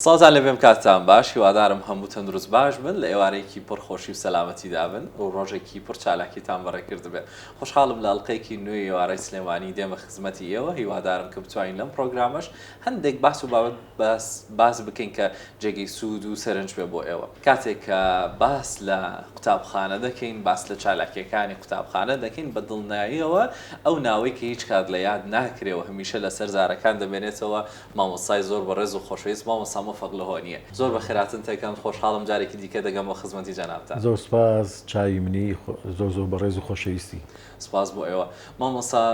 سڵاوتان لێبێم کاتتان باش هیوادارم هەموو تەندروست باش بن لە ئێوارەیەکی پڕ خۆشی و سەلامەتیدا بن و ڕۆژێکی پڕ چالاکیتان بەڕێ کردبێ خۆشحاڵم لە ئەڵقەیەکی نوێی ئێوارەی سلێمانی دێمە خزمەتی ئێوە هیوادارم کە بتوانین لەم پڕۆگرامەش هەندێک باس و بابەت باس باس بکەین کە جێگەی سوود و سەرنج بێ بۆ ئێوە کاتێک کە باس لە قوتابخانە دەکەین باس لە چالاکیەکانی قوتابخانە دەکەین بە دڵنیاییەوە ئەو ناوەی کە هیچ کات لە یاد ناکرێ و هەمیشە لەسەر زارەکان دەمێنێتەوە مامۆستای زۆر بەڕێز و خۆشەویست مامۆستا مۆفەق لهۆنیە. زۆر بەخێرهاتنت دەکەم خۆشحاڵم جارێکی دیکە دەگەمەوە خزمەتی جەنابتان. زۆر سوپاس چاوی منی زۆر زۆر بەڕێز و خۆشەویستی. سوپاس بۆ ئێوە مامۆستا.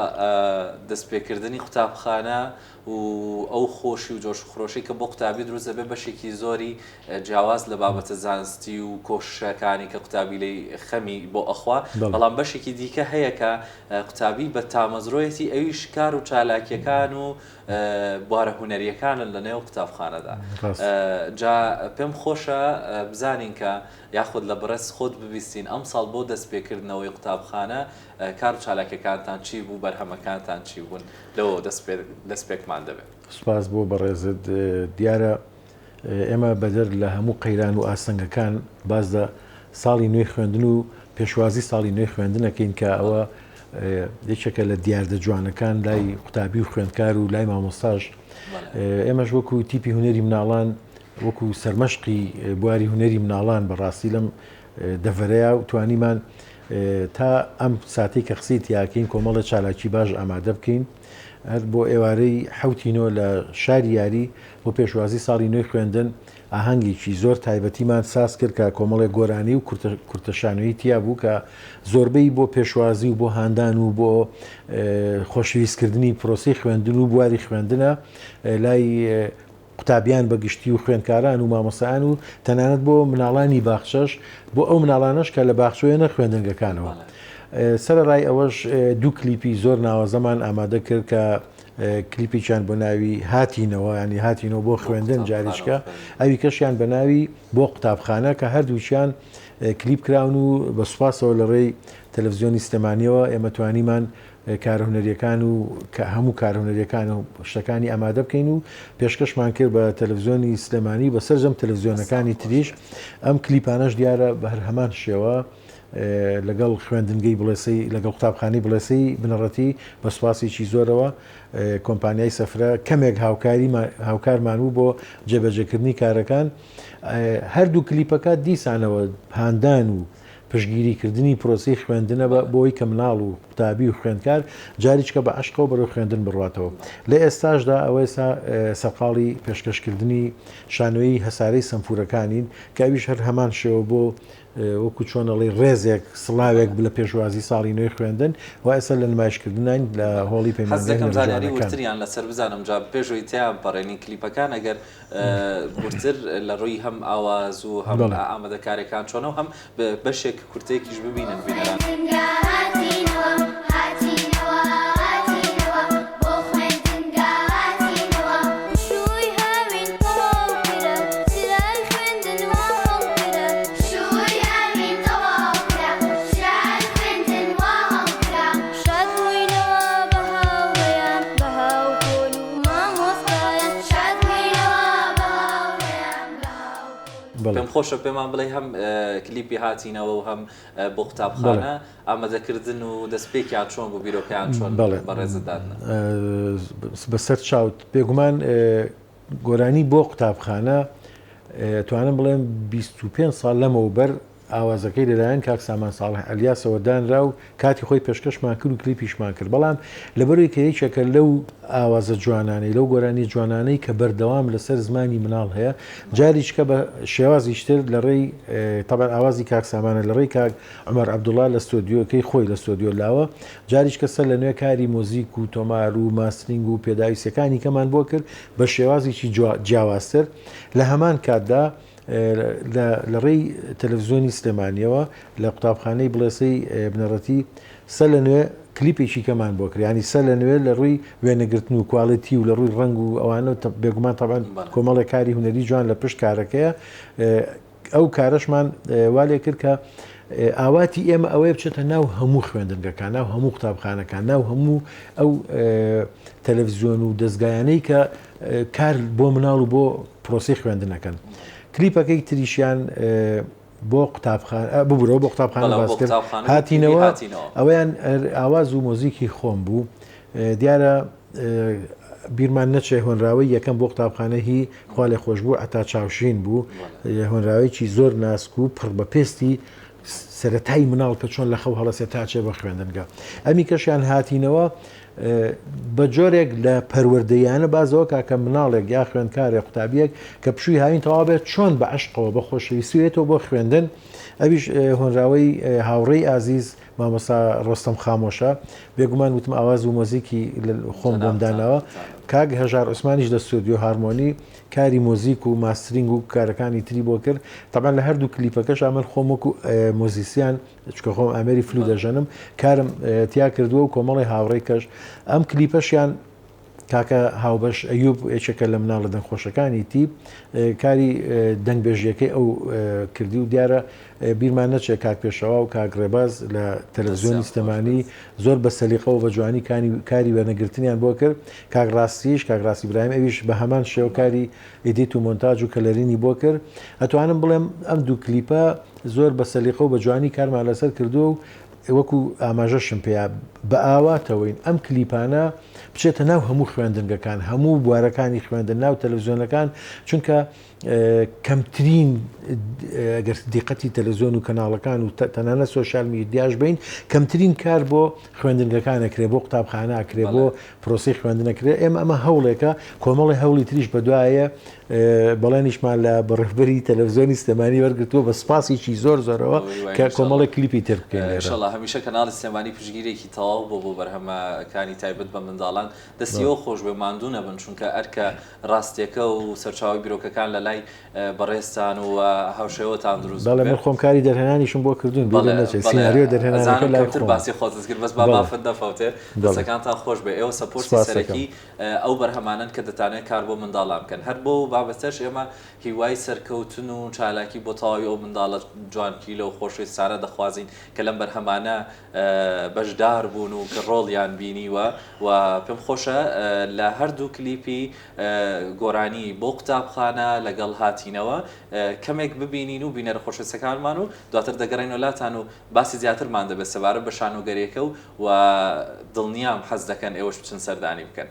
دەستپێکردنی قوتابخانە و ئەو خۆشی و جۆش و خرۆشەی کە بۆ قوتابی دروست دەبێت بەشێکی زۆری جیاواز لە بابەتە زانستی و کۆششەکانی کە قوتابی لێی خەمی بۆ ئەخوا بەڵام بەشێکی دیکە هەیە کە قوتابی بە تامەزرۆیەتی ئەویش کار و چالاکیەکان و بوارە هونەریەکانن لە نێو قوتابخانەدا جا پێم خۆشە بزانین کە یاخود لە بەڕێز خۆت ببیستین ئەمساڵ بۆ دەستپێکردنەوەی قوتابخانە کار و چالاکیەکانتان چی بوو بەرهەمەکانتان چی بوون لەوەوە دەستپێکمان دەبێت. سوپاس بۆ بەڕێزت دیارە ئێمە بەدەر لە هەموو قەیران و ئاستەنگەکان باس لە ساڵی نوێی خوێندن و پێشوازی ساڵی نوێی خوێندن ئەکەین کە ئەوە یەکێکە لە دیاردە جوانەکان لای قوتابی و خوێندکار و لای مامۆستاش ئێمەش وەکو تیپی هونەری مناڵان وەکو سەرمەشقی بواری هونەری مناڵان بەڕاستی لەم دەڤەرەیە و توانیمان تا ئەم ساتەی کە قسەی تیاکەین کۆمەڵە چالاکی باش ئامادە بکەین هەر بۆ ئێوارەی حەوتی نۆ لە شاری یاری بۆ پێشوازی ساڵی نوێی خوێندن ئاهەنگێکی زۆر تایبەتیمان ساز کرد کە کۆمەڵێک گۆرانی و کورتە شانۆیی تیا بوو کە زۆربەی بۆ پێشوازی و بۆ هاندان و بۆ خۆشەویستکردنی پرۆسەی خوێندن و بواری خوێندنە لای قوتابیان بە گشتی و خوێندکاران و مامۆستایان و تەنانەت بۆ مناڵانی باخچەش بۆ ئەو مناڵانەش کە لە باخچەوەیەنە خوێندنگەکانەوە. سەرەڕای ئەوەش دوو کلیپی زۆر ناوازەمان ئامادە کرد کە کلیپێکیان بۆ ناوی هاتینەوە ینی هاتینەوە بۆ خوێندن جاریشکە ئەوی کەشیان بە ناوی بۆ قوتابخانە کە هەردووکیان کلیپ کراون و بە سوپاسەوە لە ڕێی تەلەڤزیۆنی سلێمانیەوە ئێمە توانیمان کارە هونەریەکان و هەموو کارە هونەریەکان و شتەکانی ئامادە بکەین و پێشکەشمان کرد بە تەلەڤزیۆنی سلێمانی بە سەرجەم تەلەڤزیۆنەکانی تریش ئەم کلیپانەش دیارە بە هەر هەمان شێوە لەگەڵ خوێندنگەی بڵێسەی لەگەڵ قوتابخانەی بڵێسەی بنەڕەتی بە سوپاسێکی زۆرەوە کۆمپانیای سەفرە کەمێک هاوکاری هاوکارمان بوو بۆ جێبەجێکردنی کارەکان هەردوو کلیپەکە دیسانەوە هاندان و پشتگیری کردنی پرۆسەی خوێندنە بە بۆی کە مناڵ و قوتابی و خوێندکار جاریچکە بە عەشقەوە بەرەو خوێندن بڕواتەوە. لە ئێستاشدا ئەوە ئێستا سەرقاڵی پێشکەش کردنی شانۆیی هەسارەی سەمفورەکانین کە ئەویش هەر هەمان شێوە بۆ وەکو چۆن ئەڵێی ڕێزێک سڵاوێک لە پێشوازی ساڵی نوێی خوێندن وا ئێستا لە نمایش کردناین لە هۆڵی حەز پەیمانگای دەکەم هونەرە زانیاری جوانەکان. وردتریان لەسەر بزانم جا پێش ئەوەی تێیان پەڕێنین کلیپەکان ئەگەر وردتر لە ڕووی هەم ئاواز و هەم ئامادەکاریەکان چۆنە و هەم بەشێک کورتەیەکیش ببینن بینەران. پێم خۆشە پێمان بڵێی هەم کلیپی هاتینەوە و هەم بۆ قوتابخانە ئامادەکردن و دەستپێکیان چۆن بوو بیرۆکەیان چۆن بەڕێزت دادنا؟ بەسەر چاوت بێگومان گۆرانی بۆ قوتابخانە توانم بڵێم 25 ساڵ لەمەوبەر ئاوازەکەی لەلایەن کاک سامان ساڵح ئەلیاسەوە دانرا و کاتی خۆی پێشکەشمان کرد و کلیپیشمان کرد، بەڵام لەبەرئەوەی کە یەکێکە لەو ئاوازە جوانانەی، لەو گۆرانییە جوانانەی کە بەردەوام لەسەر زمانی مناڵ هەیە، جاریچکە بە شێوازیش تر لە ڕێی تەبعەن ئاوازی کاک سامانە لە ڕێی کاک عومەر عەبدوڵا لە ستۆدیۆکەی خۆی لە ستۆدیۆ لاوە جاریچکە سەر لە نوێ کاری مۆزیک و تۆمار و ماسترینگ و پێداویستیەکانی کەمان بۆ کرد بە شێوازێکی جیاوازتر لە هەمان کاتدا لە ڕێی تەلەفزیۆنی سلێمانیەوە لە قوتابخانەی بڵێسەی بنەڕەتی سەر لە نوێ کلیپێکی کەمان بۆ کرد ینی سەر لە نوێ لە ڕووی وێنەگرتن و quality و لە ڕووی ڕەنگ و ئەوانە بێگومان تەبعەن کۆمەڵێک کاری هونەری جوان لە پشت کارەکەیە ئەو کارەشمان وا لێ کرد کە ئاواتی ئێمە ئەوەیە بچێتە ناو هەموو خوێندنگەکان ناو هەموو قوتابخانەکان ناو هەموو ئەو تەلەڤزیۆن و دەستگایانەی کە کار بۆ مناڵ و بۆ. پرۆسی خوێندنەکەن. کلیپەکەی تریشیان بۆ قوتابخانە ببورەوە بۆ قوتابخانە باس کرد هاتینەوە ئەوەیان ئاواز و مۆزیکی خۆم بوو دیارە بیرمان نەچێ هۆنراوەی یەکەم بۆ قوتابخانە هی خوا لێ خۆش بوو عەتا چاوشین بوو هۆنراوەیەکی زۆر ناسک و پڕ بە پێستی سەرەتای مناڵ کە چۆن لە خەو هەڵەسێ تا چێ بە خوێندنگە ئەمی کەشیان هاتینەوە بە جۆرێک لە پەروەردەیانە بازەوە کاکە مناڵێک یا خوێندکارێک قوتابیەک کە پشووی هاوین تەواو بێت چۆن بە عشقەوە بە خۆشەویستیێتەوە بۆ خوێندن ئەویش هۆنراوەی هاوڕێی ئازیز مامۆستا ڕۆستەم خامۆشە بێگومان وتم ئاواز و مۆزیکی خۆم بۆم داناوە کاک هەژار عوسمانیش لە ستۆدیۆ هارمۆنی کاری مۆزیک و mastering و کارەکانی تری بۆ کرد تەبعەن لە هەردوو کلیپەکەشا من خۆم وەکو موزیسیان چونکە خۆم ئامێری فلوت دەژەنم کارم تیا کردووە و کۆمەڵی هاوڕێی کەش ئەم کلیپەشیان کاکە هاوبەش ئەیوب یەکێکە لە مناڵە دەنگخۆشەکانی تیپ کاری دەنگبێژیەکەی ئەو کردی و دیارە بیرمان نەچێت کاک پێشەوا و کاک ڕێباز لە تەلەڤزیۆنی سلێمانی زۆر بە سەلیقەوە بە جوانی کاری وێنەگرتنیان بۆ کرد کاک ڕاستیش کاک ڕاستی برایم ئەویش بە هەمان شێوە کاری edit و مۆنتاج و coloring ی بۆ کرد ئەتوانم بڵێم ئەم دوو کلیپە زۆر بە سەلیقە و بە جوانی کارمان لەسەر کردووە و وەکو ئاماژەشم پێیا بە ئاواتەوەین ئەم کلیپانە بچێتە ناو هەموو خوێندنگەکان هەموو بوارەکانی خوێندن ناو تەلەڤزیۆنەکان چونکە کەمترین گەر دیقەتی تەلەڤزیۆن و کەناڵەکان و تەنانەت social media ش بین کەمترین کار بۆ خوێندنگەکان ئەکرێ بۆ قوتابخانە ئەکرێ بۆ پرۆسی خوێندن ئەکرێ ئێمە ئەمە هەوڵێکە کۆمەڵی هەوڵی تریش بەدوایە بەڵێنیشمان لە بەڕێوبەری تەلەڤزیۆنی سلێمانی وەرگتووە بە سپاسێکی زۆر زۆرەوە کە کۆمەڵی کلیپی تر بکەین ئینشاڵڵا هەمیشە کەناڵی سلێمانی پشتگیرێکی تەواو بۆ بۆ بەرهەمەکانی تایبەت بە منداڵان دەستی خۆش بێ ماندوو نەبن چونکە ئەرکە ڕاستیەکە و سەرچاوەی بیرۆکەکان لە لای بەڕێزتان و هاوشێوەتان دروست بەڵێ من خۆم کاری دەرهێنانیشم بۆ کردوون بیرم نەچێت سیناریۆ دەرهێنانەکە لای خۆم باسی خۆتت کرد بەس با مافت نەفەوتێ دەستەکانتان خۆش بێ ئێوە support ی سەرەکی ئەو بەرهەمانەن کە دەتانەوێت کار بۆ منداڵان بکەن هەر بۆ بابەتەش ئێمە هیوای سەرکەوتن و چالاکی بۆ تەواوی ئەو منداڵە جوانکیلە و خۆشەویستانە دەخوازین کە لەم بەرهەمانە بەشدار بوون و کە ڕۆڵیان بینیوە و پێم خۆشە لە هەردوو کلیپی گۆرانی بۆ قوتابخانە لەگەڵ هاتینەوە کەمێک ببینین و بینەرە خۆشەویستەکانمان و دواتر دەگەڕێینەوە لاتان و باسی زیاترمان دەبێت سەبارەت بە شانۆگەریەکە و و دڵنیام حەز دەکەن ئێوەش بچن سەردانی بکەن.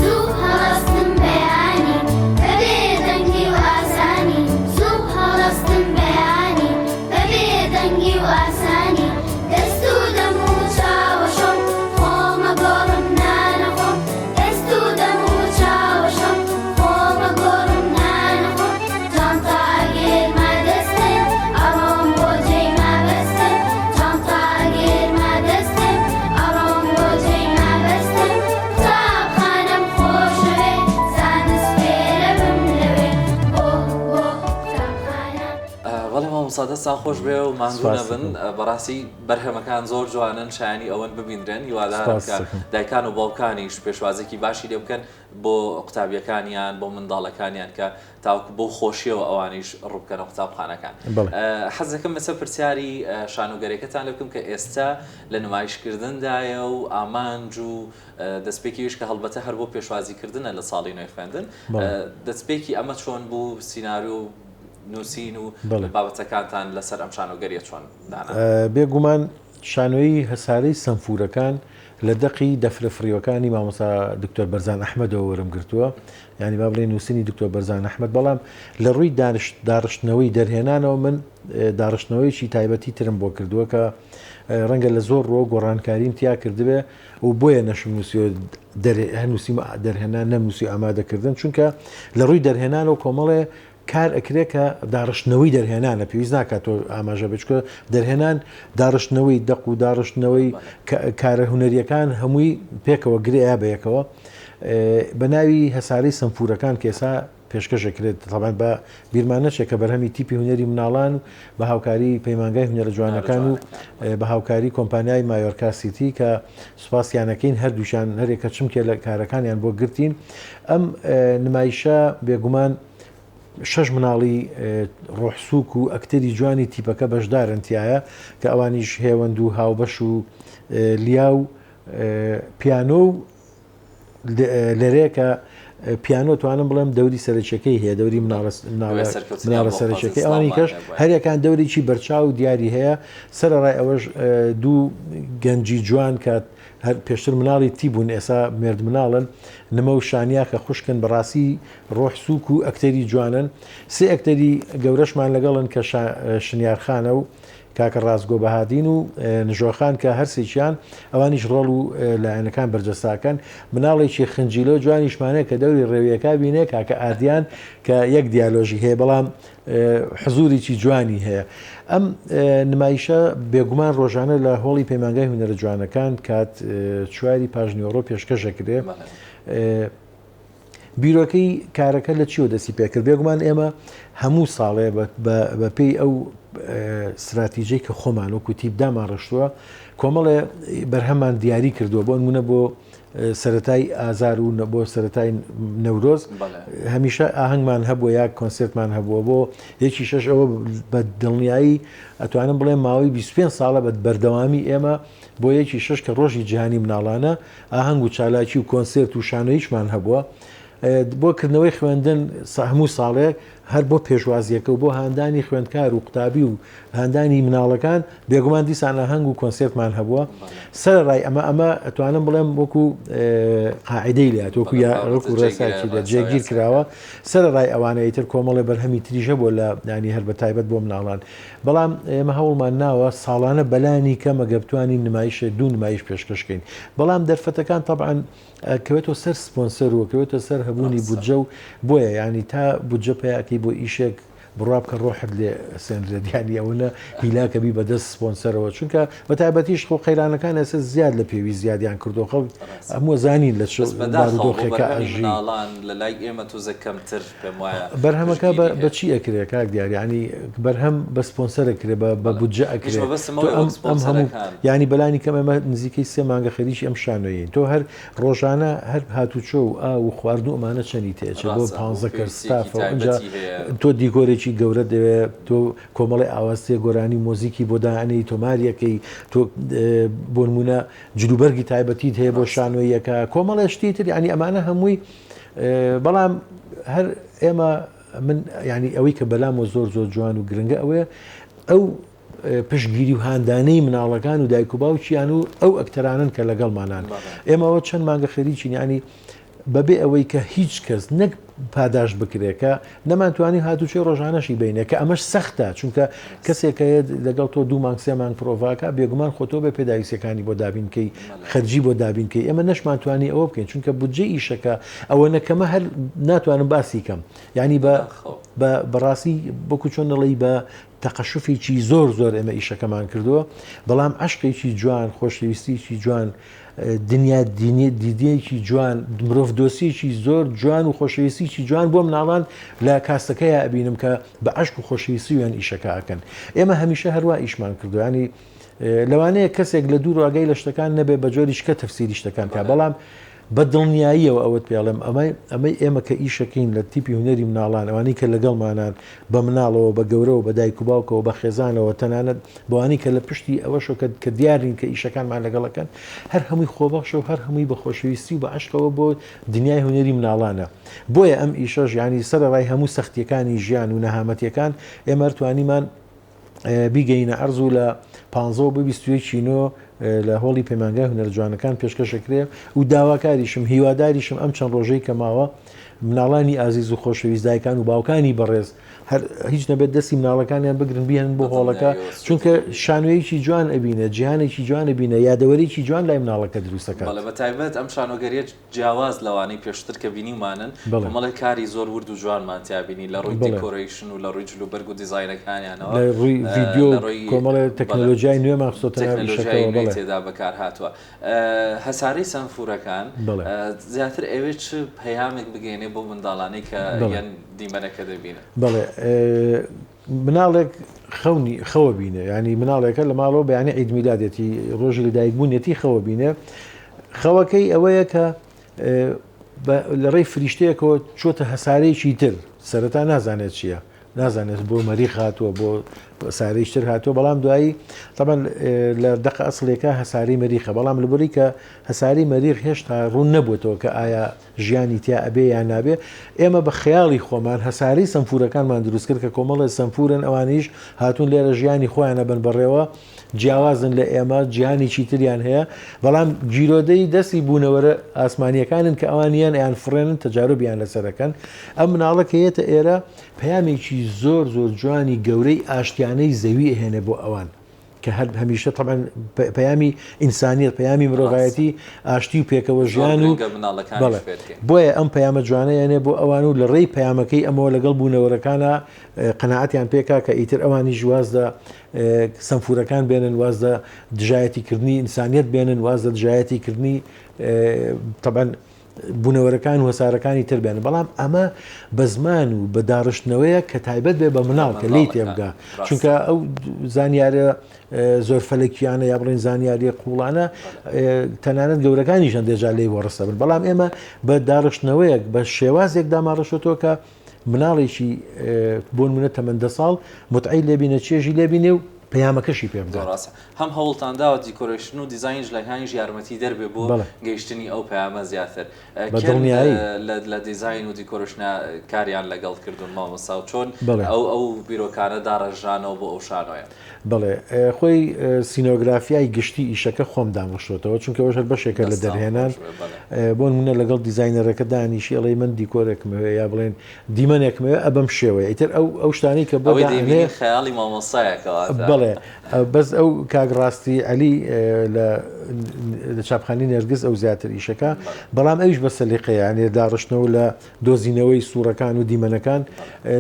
زوو هەڵەستم بەیانی بە بێدەنگی و ئاسانی زوو هەڵەستم بەیانی بە بێدەنگی و ئاسانی دەست و دەم و چاوەشۆم خۆمە گۆڕم نانەخۆم دەست و دەم و چاوەشۆم خۆمە گۆڕم نانەخۆم جانتا ئەگێرمە دەستم ئەڕۆم بۆ جێی مەبەستم جانتا ئەگێرمە دەستم ئەڕۆم بۆ جێی مەبەستم قوتابخانەم خۆشەوێ زانست فێرەبم لەوێ بۆ بۆ قوتابخانە. بەڵێ مامۆستا دەستتان خۆش بێ و ماندوو نەبن بەڕاستی بەرهەمەکان زۆر جوانن شایانی ئەوەن ببینرێن هیوادارم کە دایکان و باوکانیش پێشوازێکی باشی لێ بکەن بۆ قوتابیەکانیان بۆ منداڵەکانیان کە تاوەکو بەو خۆشیەوە ئەوانیش ڕووبکەنە قوتابخانەکان. حەز دەکەم ئێستا پرسیاری شانۆگەریەکەتان لێ بکەم کە ئێستا لە نمایشکردندایە و ئامانج و دەستپێکیش کە هەڵبەتە هەر بۆ پێشوازیکردنە لە ساڵی نوێی خوێندن دەستپێکی ئەمە چۆن بوو سیناریۆ و نووسین و بابەتەکانتان لەسەر ئەم شانۆگەریە چۆن دانا؟ بێگومان شانۆیی هەسارەی سەمفوورەکان لە دەقی دەفرە فڕیوەکانی مامۆستا دکتۆر بەرزان ئەحمەدەوە وەرم گرتووە، یانی با بڵێین نووسینی دکتۆر بەرزان ئەحمەد، بەڵام لە ڕووی داڕشتنەوەی دەرهێنانەوە من داڕشتنەوەیەکی تایبەتی ترم بۆ کردووە کە ڕەنگە لە زۆر ڕووە گۆڕانکاریم تیا کردبێ و بۆیە نەشم نووسیوە هەر نووسیم دەرهێنان نەمنووسی ئامادەکردن چونکە لە ڕووی دەرهێنانەوە کۆمەڵێ کار ئەکرێ کە داڕشتنەوەی دەرهێنانە پێویست ناکات تۆ ئاماژە بێ چونکە دەرهێنان داڕشتنەوەی دەق و داڕشتنەوەی کارە هونەریەکان هەمووی پێکەوە گرێیا بە یەکەوە بە ناوی هەسارەی سەمفورەکان کە ئێستا پێشکەش ئەکرێت تەبعەن بە بیرمان نەچێت کە بەرهەمی تیپی هونەری مناڵان و بە هاوکاری پەیمانگای هونەرە جوانەکان و بە هاوکاری کۆمپانیای مایۆرکا سیتی کە سوپاسیانەکەین هەردووشیان هەرێکە چمکێ لە کارەکانیان بۆ گرتین ئەم نمایشە بێگومان شەش مناڵی ڕۆح سووک و ئەکتەری جوانی تیپەکە بەشدارن تیایا کە ئەوانیش هێوەند و هاوبەش و لیا و پیانۆ و لەرێ کە پیانۆ توانم بڵێم دەوری سەرەکیەکەی هەیە دەوری مناڵە مناڵە سەرەکیەکەی ئەوانی کەش هەریەکان دەورێکی بەرچاو و دیاری هەیە سەرەڕای ئەوەش دوو گەنجی جوان کە هەر پێشتر مناڵی تی بوون ئێسا مێرد مناڵن نمە و شانیا کە خوشکن بەڕاستی ڕۆح سووک و ئەکتەری جوانن سێ ئەکتەری گەورەشمان لەگەڵن کە شنیارخانە و کاکە ڕاستگۆ بەهادین و نژۆخان کە هەرسێکیان ئەوانیش ڕۆڵ و لایەنەکان بەرجەستاکەن مناڵێکی خنجیلە و جوانیشمانەیە کە دەوری ڕێویەکە بینێ کاکە ئاردیان کە یەک دیالۆژی هەیە بەڵام حزوریی جوانی هەیە ئەم نمایشە بێگومان ڕۆژانە لە هۆڵی پەیمانگای هونەرە جوانەکان کات چواری پاژنیۆڕۆ پێشکەشەکرێ. بیرۆکەی کارەکە لە چیەوە دەستی پێکرد؟ بێگومان ئێمە هەموو ساڵێ بە پێی ئەو ستراتیژەی کە خۆمان وەکو تیپ دامان ڕشتووە کۆمەڵێ بەرهەمان دیاری کردووە بۆ نمونە بۆ سەتای ئازار و بۆ سەتای نەورۆز هەمیشە ئاهەنگمان هەبووە یا کۆنسێرتمان هەبووە بۆ یەکی شەش ئەوە بە دڵنیایی ئەتوانم بڵێم ماوەی 25 ساڵە بە بەردەوامی ئێمە بۆ یەکی شەش کە ڕۆژی جیهانی مناڵانە ئاهەنگ و چالاکی و کۆنسێرت و شانۆییشمان هەبووە بۆ کردنەوەی خوێندن هەموو ساڵێک هەر بۆ پێشوازیەکە و بۆ هاندانی خوێندکار و قوتابی و هاندانی مناڵەکان بێگومان دیسان ئاهەنگ و کۆنسێرتمان هەبووە سەرەڕای ئەمە ئەمە ئەتوانم بڵێم وەکو قاعدەی لات وەکو یا وەکو ڕێساکی لە جێگیر کراوە سەرەڕای ئەوانە ئیتر کۆمەڵێ بەرهەمی تریش هەبووە لە ینی هەر بە تایبەت بۆ مناڵان بەڵام ئێمە هەوڵمان ناوە ساڵانە بەلانی کەم ئەگەر بتوانین نمایشێک دوو نمایش پێشکەش کەین بەڵام دەرفەتەکان تەبعەن کەوێتەوە سەر سپۆنسەر و کەوێتە سەر هەبوونی بودجە و بۆیە ینی تا بودجە پیاکەی بۆ ئیشێک بڕوا بکە ڕۆحت لێ سێنرێت یانی ئەوەنە هیلاکە بی بەدەست سپۆنسەرەوە چونکە بە تایبەتیش خۆ قەیرانەکان ئێستا زیاد لە پێویست زیادیان کردو خەڵک هەموو زانین لە چ بارودۆخێکە ئەژی. مناڵان لە لای ئێمە تۆزێک کەمتر پێم وایە بەرهەمەکە بە چی ئەکرێ کاک دیار یانی بەرهەم بە سپۆنسەر ئەکرێ بە بودجە ئەکرێ تۆ ئەم هەموو یانی بەلانی کەم ئێمە نزیکەی سێ مانگە خەریکی ئەم شانۆیین تۆ هەر ڕۆژانە هەر هاتوچۆ و ئاو و خواردن و ئەمانە چەنی تێچێ بۆ پانزە کەس ستافە و ئینجا تۆ دیکۆرێکی گەورەت دەوێ تۆ کۆمەڵی ئاواز تێ گۆرانی و مۆزیکی بۆ دائەنێی تۆماریەکەی تۆ بۆ نمونە جلوبەرگی تایبەتیت هەیە بۆ شانۆییەکە کۆمەڵێ شتی تر یانی ئەمانە هەمووی بەڵام هەر ئێمە من ینی ئەوەی کە بەلامەوە زۆر زۆر جوان و گرنگە ئەوەیە ئەو پشتگیری و هاندانەی مناڵەکان و دایک و باوکیان و ئەو ئەکتەرانن کە لەگەڵمانان ئێمەوە چەند مانگە خەریکین ینی بەبێ ئەوەی کە هیچ کەس نەک پاداشت بکرێت کە نەمانتوانی هاتوچۆی ڕۆژانەشی بینێ کە ئەمەش سەختە چونکە کەسێک هەیە لەگەڵ تۆ دوو مانگ سێ مانگ پرۆڤاکە بێگومان خۆ تۆ بێ پێداویستیەکانی بۆ دابین کەی خەرجی بۆ دابین کەی ئێمە نەشمانتوانی ئەوە بکەین چونکە بودجەی ئیشەکە ئەوە نەکەمە هەر ناتوانم باسی کەم یعنی بە بەڕاستی بۆکو چۆن نەڵی بە تەقەشوفێکی زۆر زۆر ئێمە ئیشەکەمان کردووە بەڵام عەشقێکی جوان خۆشەویستیکی جوان دنیا دیدەیەکی جوان مرۆڤ دۆسیەکی زۆر جوان و خۆشەویستیکی جوان بۆ مناڵان لە کاستەکەی ئەبینم کە بە عەشق و خۆشەویستی ویان ئیشەکە ئەکەن ئێمە هەمیشە هەروە ئیشمان کردوانی لەوانەیە کەسێک لە دوور ئاگای لە شتەکان نەبێ بە جۆری شکە تەفسیری شتەکان کا بەڵام بە دڵنیاییەوە ئەوەت پێ ئەڵێم ئەمەی ئەمەی ئێمە کە ئیشەکەین لە تیپی هونەری مناڵان ئەوانەی کە لەگەڵمانان بە مناڵەوە بە گەورەوە بە دایک و باوکەوە بە خێزانەوە تەنانەت بەوانەی کە لە پشتی ئەوەشەوە کە کە دیار نین کە ئیشەکانمان لەگەڵ ئەکەن هەر هەمووی خۆبەخشە و هەر هەمووی بە خۆشەویستی و بە عەشقەوە بۆ دنیای هونەری مناڵانە بۆیە ئەم ئیشەش یانی سەرەڕای هەموو سەختییەکانی ژیان و نەهامەتییەکان ئێمە هەر توانیمان بیگەینە عەرز و لە پانزەوە بۆ 21 نۆ لە هۆڵی پەیمانگای هونەرە جوانەکان پێشکەشەکرێ و داواکاریشم هیواداریشم ئەم چەند ڕۆژەی کە ماوە مناڵانی ئازیز و خۆشەویست دایکان و باوکانی بەڕێز هەر هیچ نەبێت دەستی مناڵەکانیان بگرن بیهێنن بۆ هۆڵەکە چونکە شانۆیەکی جوان ئەبینە جیهانێکی جوان ئەبینە یادەوەرێکی جوان لای مناڵەکە دروستەکات. بەڵێ بەتایبەت ئەم شانۆگەریە جیاواز لەوانەی پێشتر کە بینیومانن کۆمەڵێک کاری زۆر ورد و جوانمان تیا بینی لە ڕووی decoration و لە ڕووی جلوبەرگ و دیزاینەکانیانەوە لە ڕووی ڤیدیۆ و کۆمەڵێ تەکنەلۆژیای نوێمان خستۆتە ناو ئیشەکەوە بەڵێ تێدا بەکار هاتووە. هەسارەی سەنفورەکان زیاتر ئەوێ چ پەیامێک بگەێنێ بۆ منداڵانەی کە یان دیمەنەکە دەبینن؟ بەڵێ مناڵێک خەونی خەوە بینێ ینی مناڵێکە لە ماڵەوە بەیانی عید میلادێتی ڕۆژی لەدایکبوونیەتی خەوە بینێ خەوەکەی ئەوەیە کە لە ڕێی فریشتەیەکەوە چۆتە هەسارەیەکی تر سەرەتا نازانێت چییە. نازانێت بۆ مەریخ هاتووە بۆ هەسارەی تر هاتووە بەڵام دوایی تەبعەن لە دەقە ئەسڵیەکە هەسارەی مەریخە بەڵام لەبەری کە هەسارەی مەریخ هێشتا ڕوون نەبووەوە کە ئایا ژیانی تیا ئەبێ یان نابێ ئێمە بە خەیاڵی خۆمان هەسارەی سەمفورەکانمان دروست کرد کە کۆمەڵێ سەمفورن ئەوانیش هاتوون لێرە ژیانی خۆیان ئەبەن بەڕێوە جیاوازن لە ئێمە جیهانێکی تریان هەیە بەڵام گیرۆدەی دەستی بوونەوەرە ئاسمانیەکانن کە ئەوان یان ئەیان فڕێنن تەجاروبیان لەسەرەکەن ئەم مناڵە کە یەتە ئێرە پەیامێکی زۆر زۆر جوانی گەورەی ئاشتیانەی زەوی ئەهێنێ بۆ ئەوان کە هەر هەمیشە تەبعەن پەیامی ئینسانیەت پەیامی مرۆڤایەتی ئاشتی و پێکەوە ژیان و بەڵێ بۆیە ئەم پەیامە جوانە یانێ بۆ ئەوان و لە ڕێی پەیامەکەی ئەمەوە لەگەڵ بوونەوەرەکانە قەناعەتیان پێکا کە ئیتر ئەوانیش واز لە سەمفورەکان بێنن واز لە دژایەتی کردنی ئینسانیەت بێنن واز لە دژایەتی کردنی تەبعەن بوونەوەرەکان و هەسارەکانی تر بێنن بەڵام ئەمە بە زمان و بە داڕشتنەوەیە کە تایبەت بێ بە مناڵ کە لێی تێبگا چونکە ئەو زانیارە زۆر فەلەکیانە یا بڵێن زانیاریە قوڵانە تەنانەت گەورەکانیش هەندێک جار لێی وەڕستە بن بەڵام ئێمە بە داڕشتنەوەیەک بە شێوازێک داماڕشتەوە کە مناڵێکی بۆ نمونە تەمەن دە ساڵ متعەی لێبینە چێژی لێبینێ و پەیامەکەشی پێ بگات. ڕاستە هەم هەوڵتان داوە decoration و دیزاینی جلەکانیش یارمەتی دەر بێ بۆ گەیشتنی ئەو پەیامە زیاتر بە دڵنیایی لە دیزاین و decoration ا کاریان لەگەڵ کردوون مامۆستا و چۆن ئەو ئەو بیرۆکانە داڕێژرانەوە بۆ ئەو شانۆیە؟ بەڵێ خۆی سینۆگرافیای گشتی ئیشەکە خۆم دامڕشتۆتەوە چونکە ئەوەش هەر بەشێکە لە دەرهێنان بۆ نمونە لەگەڵ دیزاینەرەکە دانیشی ئەڵێی من دیکۆرێکم هەیە یا بڵێن دیمەنێکم هەیە ئەبەم شێوەیە ئیتر ئەو ئەو شتانەی کە بۆ دەبینی خەیاڵی مامۆستایەکەوە بەڵێ بەس ئەو کاک ڕاستی عەلی لە لە چاپخانی نێرگز ئەو زیاتر ئیشەکە بەڵام ئەویش بە سەلیقەیە یانێ داڕشتنەوە لە دۆزینەوەی سوڕەکان و دیمەنەکان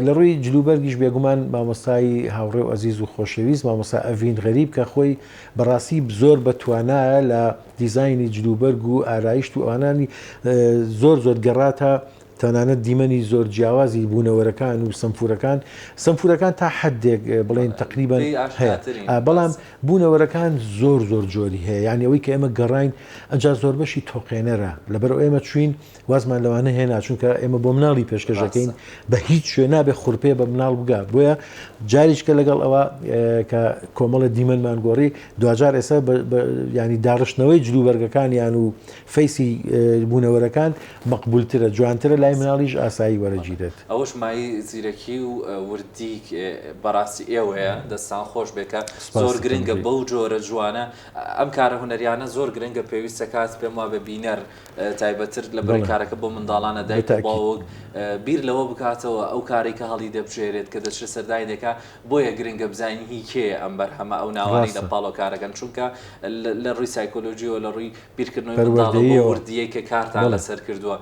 لە ڕووی جلوبەرگیش بێگومان مامۆستای هاوڕێ و ئەزیز و خۆشەویست مامۆستا ئەڤین غەریب کە خۆی بەڕاستی زۆر بە توانایە لە دیزاینی جلوبەرگ و ئارایشت و ئەوانانی زۆر زۆر گەڕاتە تەنانەت دیمەنی زۆر جیاوازی بوونەوەرەکان و سەمفورەکان سەمفورەکان تا حدێک بڵێن تقریبا هەیە بەڵام بوونەوەرەکان زۆر زۆر جۆری هەیە یعنی ئەوەی کە ئێمە گەڕین ئەجا زۆربەشی تۆقێنەرە لەبەر ئێمە چوین وازمان لەوانە هێنا چونکە ئێمە بۆ مناڵی پێشکەش دەکەین بە هیچ شوێ نابێ خورپێ بە مناڵ بگا بۆیە جاریشکە لەگەڵ ئەوە کە کۆمەڵە دیمەنمان گۆڕی دواجار ئێستا ینی داڕشتنەوەی جلوبەرگەکانیان و فەیسی بوونەوەرەکان مەقبولترە جوانترە لای مناڵیش ئاسایی وەرەگیرێت. ئەوەش مایەی زیرەکی و وردی بەڕاستی ئێوەیە دەستان خۆش بێ کە زۆر گرنگە بەو جۆرە جوانە ئەم کارە هونەریانە زۆر گرنگە پێویستە کات پێم وابێ بینەر تایبەتتر لە بەری کارەکە بۆ منداڵانە دایک و باوک بیر لەوە بکاتەوە ئەو کارەی کە هەڵی دەبژێرێت کە دەچێت سەردانی دەکا بۆیە گرنگە بزانین هی کێیە ئەم بەرهەمە ئەو ناوانەی لە پاڵەوە کارەکەن چونکە لە ڕووی سایکۆلۆژیەوە لە ڕووی بیرکردنەوەی منداڵەوە بۆ وردیەی کە کارتان لەسەر کردووە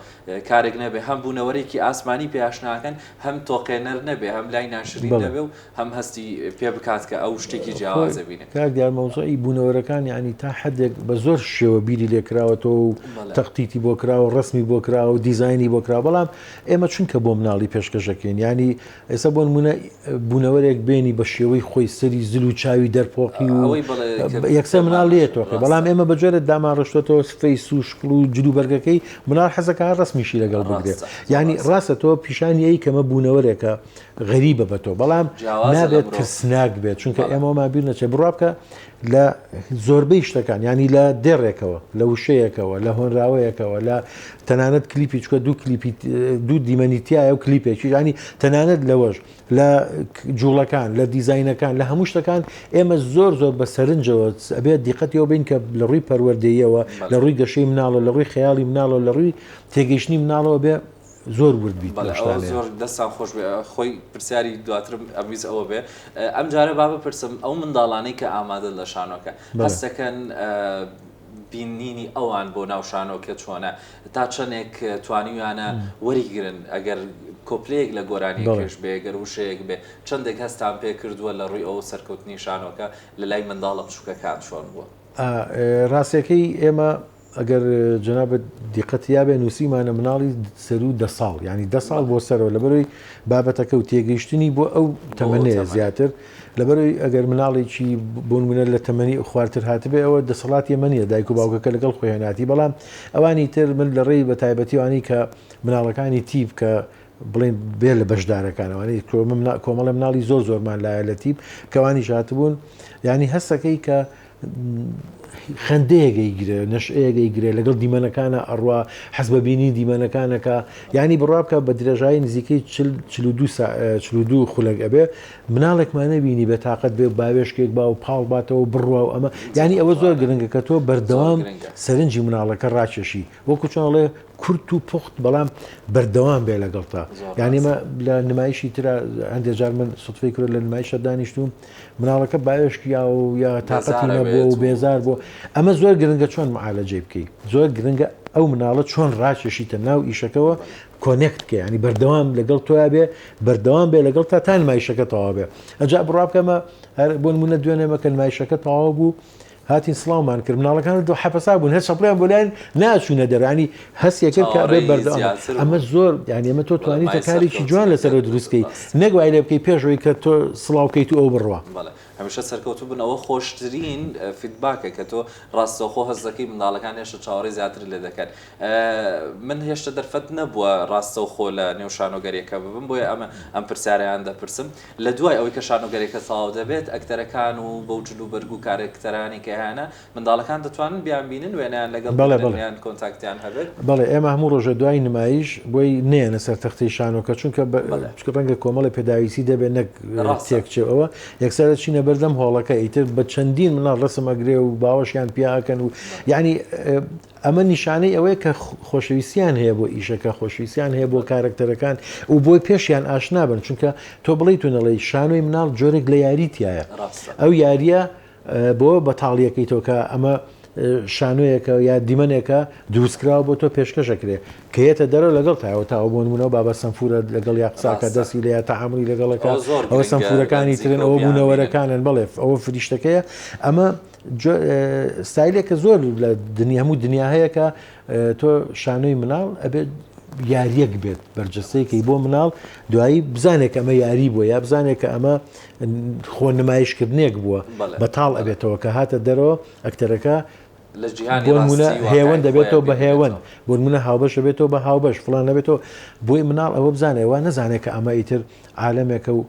کارێک نەبێ هەم بوونەوەرێکی ئاسمانی پێ ئاشناکەن هەم تۆقێنەر نەبێ هەم لای ناشرین نەبێ و هەم هەستی پێ بکات کە ئەو شتێکی جیاواز دەبینێ. کاک دیار مەوزوعی بوونەوەرەکان یانی تا حەدێک بە زۆر شێوە بیری لێ کراوەتەوە و تەختیتی بۆ کراوە ڕەسمی بۆ کراوە و دیزاینی بۆ کراوە بەڵام ئێمە چونکە بۆ مناڵی پێشکەش دەکەین یانی ئێستا بۆ نمونە بوونەوەرێک بێنی بە شێوەی خۆی سەری زل و چاوی دەرپۆقی و یەکسەر مناڵ لێ تۆقێ بەڵام ئێمە بە جۆرە دامان ڕشتۆتەوە فەیس و شکڵ و جل و بەرگەکەی مناڵ حەزەکە ڕەسمیشی لەگەڵ بگرێت یانی ڕاستە تۆ پیشانی ئەی کەمە بوونەوەرێکە غەریبە بە تۆ بەڵام نابێت ترسناک بێت چونکە ئێمەمان بیر نەچێت بڕوا بکە لە زۆربەی شتەکان ینی لە دێڕێکەوە لە وشەیەکەوە لە هۆنراوەیەکەوە لە تەنانەت کلیپی چکە دوو کلیپی دوو دیمەنی تایە و کلیپێکی ینی تەنانەت لەوەش لە جوڵەکان لە دیزینەکان لە هەموو شتەکان ئێمە زۆر زۆر بە سەرنجەوە ئەبێت دیقەتیەوە بین کە لە ڕووی پەروەردەیەوە لە ڕووی گەشەی مناڵە لە ڕووی خەیاڵی مناڵەوە لە ڕووی تێگەیشتنی مناڵەوە بێ زۆر ورد بیت بەڵێ ئەوە زۆر دەستان خۆش بێ خۆی پرسیاری دواترم ئەمویست ئەوە بێ ئەم جارە با بپرسم ئەو منداڵانەی کە ئامادە لە شانۆکە هەستەکەن بینینی ئەوان بۆ ناو شانۆکە چۆنە تا چەندێک توانیویانە وەریگرن ئەگەر کۆپلەیەک لە گۆرانیەکەش بێ گەر وشەیەک بێ چەندێک هەستان پێ کردووە لە ڕووی ئەو سەرکەوتنی شانۆکە لە لای منداڵە بچووکەکان چۆن بووە؟ ڕاستەکەی ئێمە ئەگەر جەنابت دیقەت یابێ نووسیمانە مناڵی سەروو دە ساڵ یانی دە ساڵ بۆ سەرەوە لەبەرەوەی بابەتەکە و تێگەیشتنی بۆ ئەو تەمەنەیە زیاتر لەبەرەوەی ئەگەر مناڵێکی بۆ نمونە لە تەمەنی خوارتر هاتبێ ئەوە دەسەڵاتی ئەمە نییە دایک و باوکەکە لەگەڵ خۆی هێناتی بەڵام ئەوانی تر من لە ڕێی بە تایبەتیوانی کە مناڵەکانی تیپ کە بڵێن بێ لە بەشدارەکانەوەی کۆمەڵە مناڵی زۆر زۆرمان لایە لە تیپ کەوانی هاتبوون ینی هەستەکەی کە خەندەیەک ئەیگرێ نەشئەیەک ئەیگرێ لەگەڵ دیمەنەکانە ئەڕوا حەز بە بینین دیمەنەکانەکە یعنی بڕوا بکە بە درێژایی نزیکەی 42 خولەک ئەبێ مناڵێکمان نەبینی بە تاقەت بێ باوێشکێک با و پاڵ باتەوە بڕوا و ئەمە یعنی ئەوە زۆر گرنگە کە تۆ بەردەوام سەرنجی مناڵەکە ڕاکێشی وەکو چۆن کورت و پوخت بەڵام بەردەوام بێ لەگەڵتا یعنی مە لە نمایشی ترا هەندێک جار من سوتفەی کرد لە نمایشە دانیشتوم مناڵەکە باوێشکی یا و یا تاقەتی نەبووە و بێزار بووە ئەمە زۆر گرنگە چۆن معالەجەی بکەی زۆر گرنگە ئەو مناڵە چۆن ڕاکێشیتە ناو ئیشەکەوە connect کە ینی بەردەوام لەگەڵ تۆیا بێ بەردەوام بێ لەگەڵ تا تا نمایشەکە تەواو بێ ئەجا بڕوا بکەمە هەر بۆ نمونە دوێنێ مەکە نمایشەکە تەواو بوو هاتین سڵاومان کرد مناڵەکان دو حەپەسا بوون هەر چەپڵیان بۆ لایەن ناچوونە دەرانی هەستێ کرد کە ئەبێ بەردەوام ئەمە زۆر یعنی ئەمە تۆ توانیتە کارێکی جوان لەسەر دروستکەی نەک وای لێ بکەی پێشەوەی کە تۆ سڵاو کەیت و ئەو بڕوا. هەمیشە سەرکەوتوو بن ئەوە خۆشترین feedback ە کە تۆ ڕاستەوخۆ هەست دەکەی منداڵەکان هێشتا چاوەڕێی زیاتر لێ دەکەن من هێشتا دەرفەت نەبووە ڕاستەوخۆ لە نێو شانۆگەریەکە ببم بۆیە ئەمە ئەم پرسیارەیان دەپرسم لە دوای ئەوەی کە شانۆگەریەکە تەواو دەبێت ئەکتەرەکان و بەو جل و بەرگ و کارەکتەرانی کە هەیانە منداڵەکان دەتوانن بیانبینن وێنەیان لەگەڵ بەڵێ بگرن بەڵێ. یان contact یان هەبێت؟ بەڵێ ئێمە هەموو ڕۆژێ دوای نمایش بۆی نەیەنە سەر تەختەی شانۆکە چونکە بە بەڵێ. چونکە ڕەنگە کۆمەڵێ پێداویستی دەبێت نەک ڕاستە. تێکچێ ئەوە یەکسەر ئەچینە بەردەم هۆڵەکە ئیتر بە چەندین مناڵ ڕەسم ئەگرێ و باوەشیان پیا ئەکەن و یانی ئەمە نیشانەی ئەوەیە کە خۆشەویستیان هەیە بۆ ئیشەکە، خۆشەویستیان هەیە بۆ کارەکتەرەکان و بۆی پێشیان ئاشنا بن، چونکە تۆ بڵێیت و نەڵێی شانۆی مناڵ جۆرێک لە یاری تیایە. ئەو یارییە بۆ بەتاڵیەکەی تۆ کە ئەمە شانۆیەکە یا دیمەنێکە دروستکراوە بۆ تۆ پێشکەش ئەکرێ کە یەتە دەرەوە لەگەڵ تایەوە تاوە بۆ نمونە بابە سەنفورە لەگەڵ یا قساکە دەستی لە یا تەعاملی لەگەڵەکە ئەوە سەنفورەکانی ترن ئەوە بوونەوەرەکانن بەڵێ ئەوە فریشتەکەیە ئەمە ستایلێکە زۆر لە دنیا هەموو دنیا هەیە کە تۆ شانۆی مناڵ ئەبێت یاریەک بێت بەرجەستەیەکەی بۆ مناڵ دوایی بزانێک ئەمە یاری بووە یا بزانێک کە ئەمە خۆ نمایشکردنێک بووە بەتاڵ ئەبێتەوە کە هاتە دەرەوە ئەکتەرەکە بۆ نمونە هێوەن دەبێتەوە بە هێوەن بۆ نمونە هاوبەش دەبێتەوە بە هاوبەش فلان نەبێتەوە بۆی مناڵ ئەوە بزانێ وا نەزانێت کە ئەمە ئیتر عالەمێکە و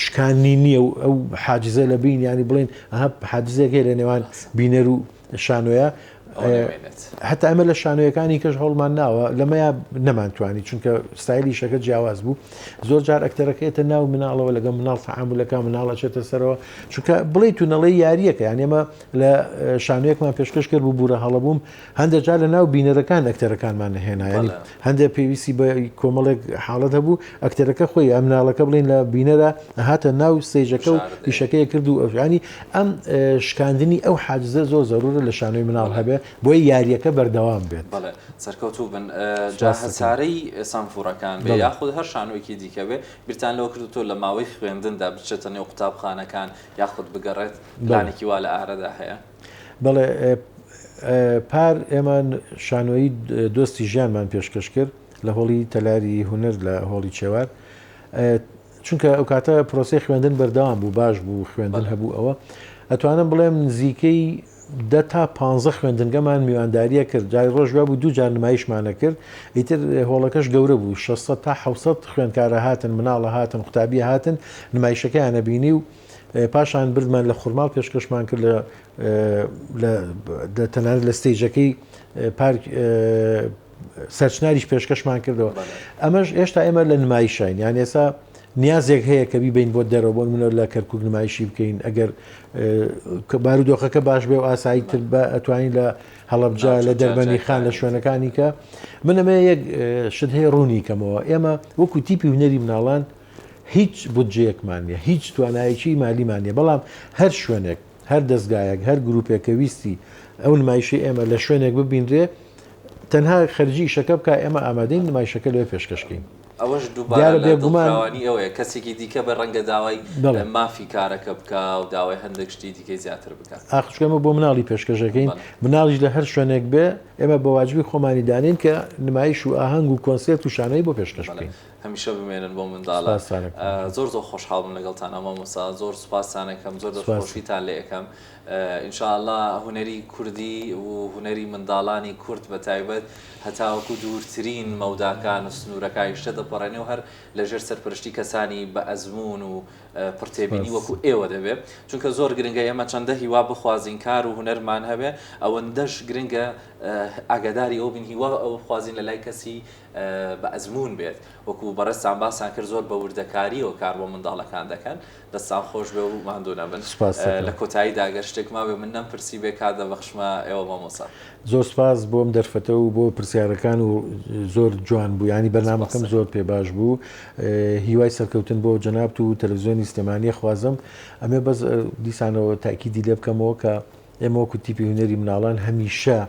شکاندنی نییە و ئەو حاجزە لە بین ینی بڵین ئەها حاجزێک هەیە لە نێوان بینەر و شانۆیە هەتا ئەمە لە شانۆیەکانی کەش هەوڵمان ناوە لەمەیا نەمانتوانی چونکە ستایلی شەکە جیاواز بوو زۆر جار ئەکتەرەکەێتە ناو مناڵەوە لەگە مناڵ تەعاملەکە مناڵە چێتە سەرەوە چونکە بڵێ تو نەڵێ یاریەکە یان ئێمە لە شانۆیەکمان پێشکەش کرد بوو بورە هەڵە بووم هەندێک جار لە ناو بینەرەکان ئەکتەرەکانمان نەهێنا ینی هەندێک پێویستی بە کۆمەڵێک حاڵەت هەبوو ئەکتەرەکە خۆی ئەم مناڵەکە بڵین لە بینەرە هاتە ناو stage ەکە و ئیشەکەی کرد و ئەوانی ئەم شکاندنی ئەو حاجزە زۆر زەرورە لە شانۆی مناڵ هەبێ بۆی یاریەکە بەردەوام بێت. بەڵێ سەرکەوتوو بن جا هەسارەی سەنفوڕەکان بێ یاخود هەر شانۆیەکی دیکە بێ بیرتان لەوە کردوتەوە لە ماوەی خوێندندا بچێتە نێو قوتابخانەکان یاخود بگەڕێت پلانێکی وا لە ئارەدا هەیە؟ بەڵێ پار ئێمە شانۆیی دۆستی ژیانمان پێشکەش کرد لە هۆڵی تەلاری هونەر لە هۆڵی چێوار چونکە ئەو کاتە پرۆسی خوێندن بەردەوام بوو باش بوو خوێندن هەبوو ئەوە ئەتوانم بڵێم نزیکەی دە تا پ خوێندنگەمان میوانداریە کرد جای ڕۆژ بوو دوو جار نمایشمانە کرد ئیتر هۆڵەکەش گەورە بوو 600 تا 600 خوێندکارە هاتن مناڵە هاتن قوتابیە هاتن نمایشەکەیانە بینی و پاشان بردمان لە خورماڵ پێشکەشمان کرد لە تەنانەت لە stage ەکەی پارک سەرچناریش پێشکەشمان کردەوە ئەمەش هێشتا ئێمە لە نمایشین یان ئێسا نیازێک هەیە کە بیبین بۆ دەرەوە بۆ منە لە کەرکک نمایشی بکەین ئەگەر بارودۆخەکە باش بێ و ئاسایی تر بە ئەتوانین لە هەڵەبجە لە دەربەنی خان لە شوێنەکانی کە من ئەمە یەک شت هەیە ڕوونی کەمەوە ئێمە وەکو تیپی هونەری مناڵان هیچ بودجەیەکمان نیە، هیچ توانایەکی مالیمان نیە، بەڵام هەر شوێنێک، هەر دەزگایەک، هەر گروپێک کە ویستی ئەو نمایشەی ئێمە لە شوێنێک ببینرێ، تەنها خەرجی ئیشەکە بکا، ئێمە ئامادەین نمایشەکە لەوێ پێشکەش کەین. ئەوەش دووبارە دیارە لە بێگومان دڵفراوانی ئەوەیە کەسێکی دیکە بە ڕەنگە داوای بەڵێ. مافی کارەکە بکا و داوای هەندێک شتی دیکەی زیاتر بکا. ئاخ چونکە ئێمە بۆ مناڵی پێشکەش ئەکەین، بەڵێ. مناڵیش لە هەر شوێنێک بێ ئێمە بە واجبی خۆمانی دانێین کە نمایش و ئاهەنگ و کۆنسێرت و شانۆی بۆ پێشکەش بکەین. هەمیشە بمێنن بۆ منداڵان. زۆر زۆر خۆشحاڵ بووم لەگەڵتانا مامۆستا زۆر سوپاستان ئەکەم زۆر دەستخۆشیتان لێ ئەکەم ان شاء اللە هونەری کوردی و هونەری منداڵانی کورد بە تایبەت هەتاوەکو دوورترین مەوداکان و سنوورەکانیش تێدەپەڕێنێ و هەر لەژێر سەرپەرشتی کەسانی بە ئەزموون و پڕ تێبینی وەکو ئێوە دەبێ چونکە زۆر گرنگە ئێمە چەندە هیوا بخوازین کار و هونەرمان هەبێ ئەوەندەش گرنگە ئاگاداری ئەو بین هیوا ئەوە بخوازین لە لای کەسی بە ئەزموون بێت وەکو بەڕێزتان باسان کرد زۆر بە وردەکاریەوە کار بۆ منداڵەکان دەکەن دەستان خۆش بێ و ماندوو نەبن لە کۆتاییدا گەر شتێک مابێ من نەمپرسی بێ کات دەبەخشمە ئێوە مامۆستا. زۆر سپاس بۆ ئەم دەرفەتە و بۆ پرسیارەکان و زۆر جوان بوو یانی بەرنامەکەم زۆر پێ باش بوو هیوای سەرکەوتن بۆ جەنابت و تەلەڤزیۆنی سلێمانیە خوازم ئەمێ بەس دیسانەوە تاکیدی لێ بکەمەوە کە ئێمە وەکو تیپی هونەری مناڵان هەمیشە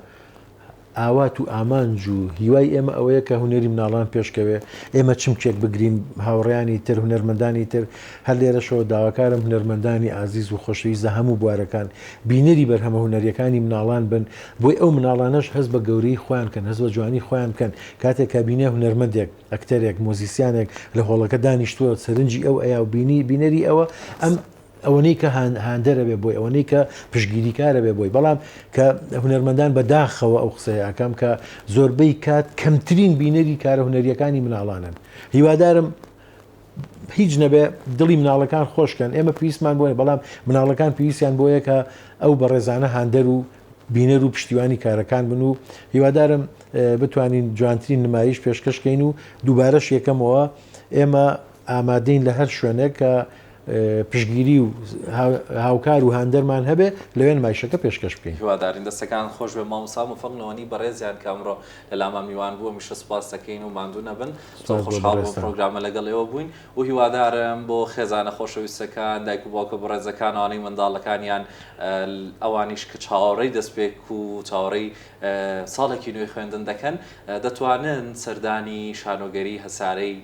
ئاوات و ئامانج و هیوای ئێمە ئەوەیە کە هونەری مناڵان پێشکەوێ، ئێمە چمکێک بگرین، هاوڕێیانی تر، هونەرمەندانی تر، هەر لێرەشەوە داواکارم هونەرمەندانی ئازیز و خۆشەویست لە هەموو بوارەکان بینەری بەرهەمە هونەرییەکانی مناڵان بن، بۆی ئەو مناڵانەش هەست بە گەورەیی خۆیان بکەن، هەست بە جوانی خۆیان بکەن، کاتێک کە بینێ هونەرمەندێک، ئەکتەرێک، مۆزیسیانێک لە هۆڵەکە دانیشتووە سەرنجی ئەو ئەیا و بینی بینەری ئەوە، ئەم. ئەوەنەی کە هاندەرە بێ بۆی ئەوەنەی کە پشتگیریکارە بێ بۆی بەڵام کە هونەرمەندان بە داخەوە ئەو قسەیە ئەکەم کە زۆربەی کات کەمترین بینەری کارە هونەریەکانی مناڵانن هیوادارم هیچ نەبێ دڵی مناڵەکان خۆشکەن ئێمە پێویستمان بۆیە بەڵام مناڵەکان پێویستیان بۆیە کە ئەو بەڕێزانە هاندەر و بینەر و پشتیوانی کارەکان بن و هیوادارم بتوانین جوانترین نمایش پێشکەشکەین و دووبارەش یەکەمەوە ئێمە ئامادەین لە هەر شوێنێک کە پشتگیری و هاوکار و هاندەرمان هەبێ لەوێ نمایشەکە پێشکەش بکەین. هیوادارین دەستەکانت خۆش بێ مامۆستا موفەق نۆوەنی بەڕێزیان کە ئەمڕۆ لە لامان میوان بوو هەمیشە سوپاست دەکەین و ماندوو نەبن زۆر سوپاس بۆ خۆشحاڵ بووم بەڕێزتان. پرۆگرامە لەگەڵ ئێوە بووین و هیوادارم بۆ خێزانە خۆشەویستەکان دایک و باوکە بەڕێزەکان ئەوانەی منداڵەکانیان ئەوانیش کە چاوەڕێی دەستپێک و چاوەڕێی ساڵێکی نوێی خوێندن دەکەن دەتوانن سەردانی شانۆگەری هەسارەی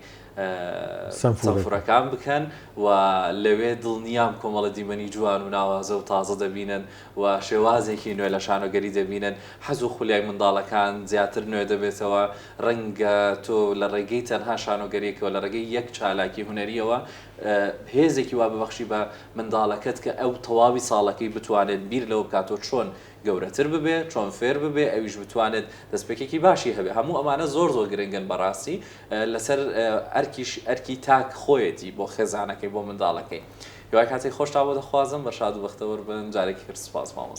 سەمفورەکان بکەن و لەوێ دڵنیام کۆمەڵە دیمەنی جوان و ناوازە و تازە دەبینن و شێوازێکی نوێ لە شانۆگەری دەبینن، حەز و خولیای منداڵەکان زیاتر نوێ دەبێتەوە، ڕەنگە تۆ لە ڕێگەی تەنها شانۆگەریەکەوە لە ڕێگەی یەک چالاکی هونەریەوە هێزێکی وا ببەخشی بە منداڵەکەت کە ئەو تەواوی ساڵەکەی بتوانێت بیر لەوە بکاتەوە چۆن گەورەتر ببێ چۆن فێر ببێ ئەویش بتوانێت دەستپێکێکی باشی هەبێ هەموو ئەمانە زۆر زۆر گرنگن بەڕاستی لەسەر ئەرکیش ئەرکی تاک خۆیەتی بۆ خێزانەکەی بۆ منداڵەکەی هیوای کاتێک خۆشتان بۆ دەخوازم بە شاد و بەختەوەر بن جارێکی تر سوپاس مامۆستا.